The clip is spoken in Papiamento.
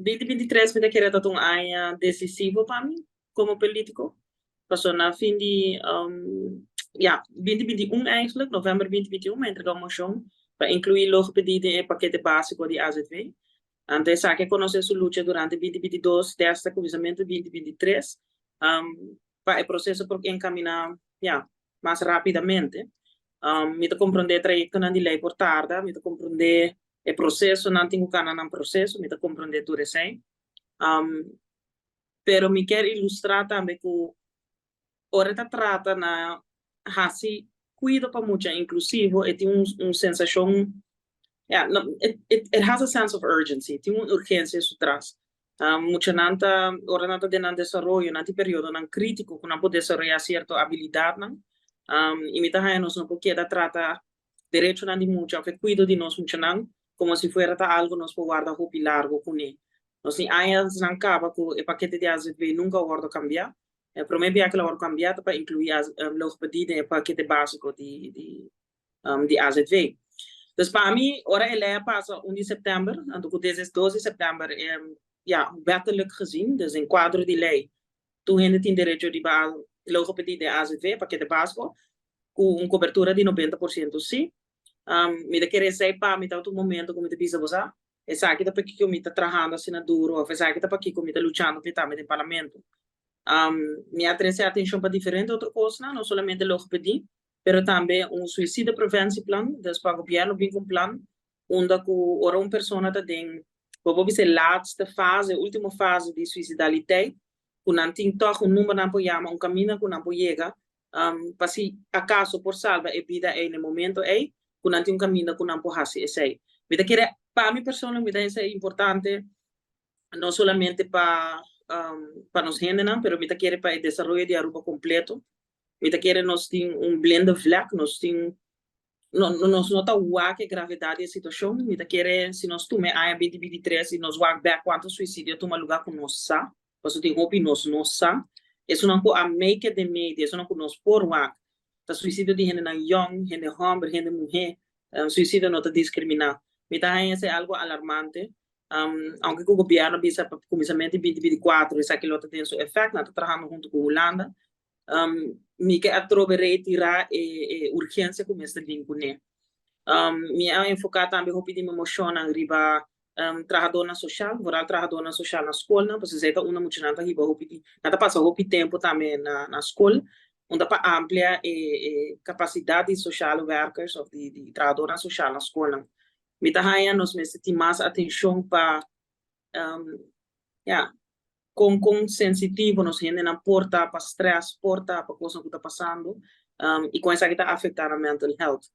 2023 mi ta kere ta un aña decisivo pa mi como politico. Paso na fin di ja, 2021 eigenlijk, november 2021, mi a entrega un mocion pa inclui logopedie den e pakete basico di AZV. Anto esaki a conoce su lucha durante 2022 te hasta cuminsamento di 2023 pa e proceso por encamina, ja, mas rapidamente. Mi ta comprende trayectonan di ley por tarda, mi ta comprende e procesonan tin cu cana nan proceso, mi ta comprende tur esey. Pero mi kier ilustra tambe cu ora ta trata na haci cuido pa mucha inclusivo, e tin un sensacion, ja, no, it has a sense of urgency, tin un urgencia su tras. Muchanan ta, ora nan ta den nan desaroyo, nan tin periodonan critico cu nan por desaroya cierto habilidadnan. Y mi ta haya nos no por keda trata derechonan di mucha of e cuido di nos muchanan como si fuera ta algo nos por warda hopi largo cune. Nos tin añanan caba cu e pakete di AZV nunca a wordo cambia. E prome bia cu el a wordo cambia ta pa inclui logopedie den e pakete basico di AZV. Dus pa mi, ora e ley a pasa 1 di september, anto cu desde 2 di september, ja, wettelijk gezien, dus den cuadro di ley, tur hende tin derecho di logopedie den AZV, pakete basico, cu un cobertura di 90% si. Mi ta kere esey pa mi ta un momento cu mi ta bisa bo sa, esaki ta pakico mi ta trahando asina duro, of esaki ta pakico mi ta luchando pe tambe den parlamento. Mi a trece atencion pa diferente otro cosnan, no solamente logopedie, pero tambe un suicide preventieplan, dus pa gobierno bin cu un plan, unda cu ora un persona ta den, bo por bisa, laatste fase, ultimo fase di suicidaliteit, cu nan tin toch un number nan por yama, un camino cu nan por yega, pa si acaso por salba e bida ey na e momento ey, cu nan tin un camino cu nan por haci esey. Mi ta kere, pa mi persona, mi ta esey importante, no solamente pa nos hendenan, pero mi ta kere pa e desaroyo di Aruba completo. Mi ta kere nos tin un blinde vlek, nos tin no, no, nos no ta wak e gravedad di e situacion. Mi ta kere si nos tuma e aña 2023 y nos wak back cuanto suicidio tuma lugar cu nos sa, paso tin hopi nos no sa. Esunnan cu a make it den media, esunnan cu nos por wak, ta suicidio di hendenan young, hende homber, hende muhe, suicidio no ta discrimina. Mi ta haña esey algo alarmante. Aunke cu gobierno bisa pa cuminsamento di 2024 esaki lo ta den su effect, nan ta trahando hunto cu Hulanda. Mi ke atrobe retira e urgencia cu mester bin cune. Mi a enfoca tambe hopi di mi mocionnan riba trahadornan social, vooral trahadornan social na scolnan, pasobra esey ta unda muchanan ta hiba hopi di, nan ta pasa hopi tempo tambe na scol, unda pa amplia e capacidad di sociale werkers of di trahadornan social na scolnan. Mi ta haña nos mester tin mas atencion pa ja, con sensitivo nos hendenan por ta pa stress, por ta pa cosnan cu ta pasando, y con esaki ta afecta nan mental health.